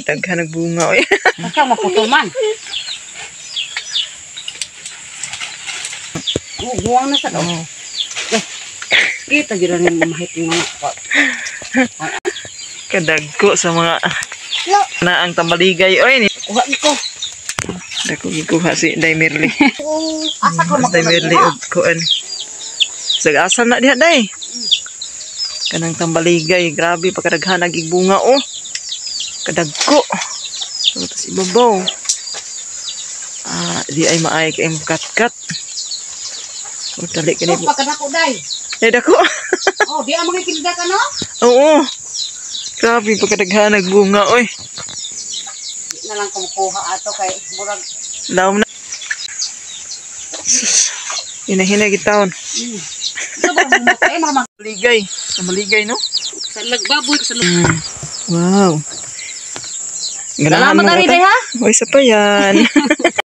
Daghan nagbunga oy. Basta maputol man. Oh, guwang na sa daw. Oh. Kita gid ni mamahit ng mga Kadagko sa mga na ang tambaligay oy ni. Kuha ko. Dako gikuha si Day Mirli. Asa ko Day Mirli og kuan. Sag-asal na diha, day. Kanang tambaligay, grabe pagkadaghan bunga oh. Kadagko. So, tas ibabaw. Ah, di ay maay kay katkat. O dali kini. So, pagkadako, day. Day dako. Oh, di ang mga kinda ka no? Oo. Grabe pagkadaghan bunga oy. Di na lang kumukuha ato kay murag Lawom na. Sus. Hinahina gitawon. Ito ba mo kay mga Maligay. Maligay, no? Sa lagbaboy sa Wow. Ganahan Salamat mo na rin, ata. day, ha? Uy, isa pa yan.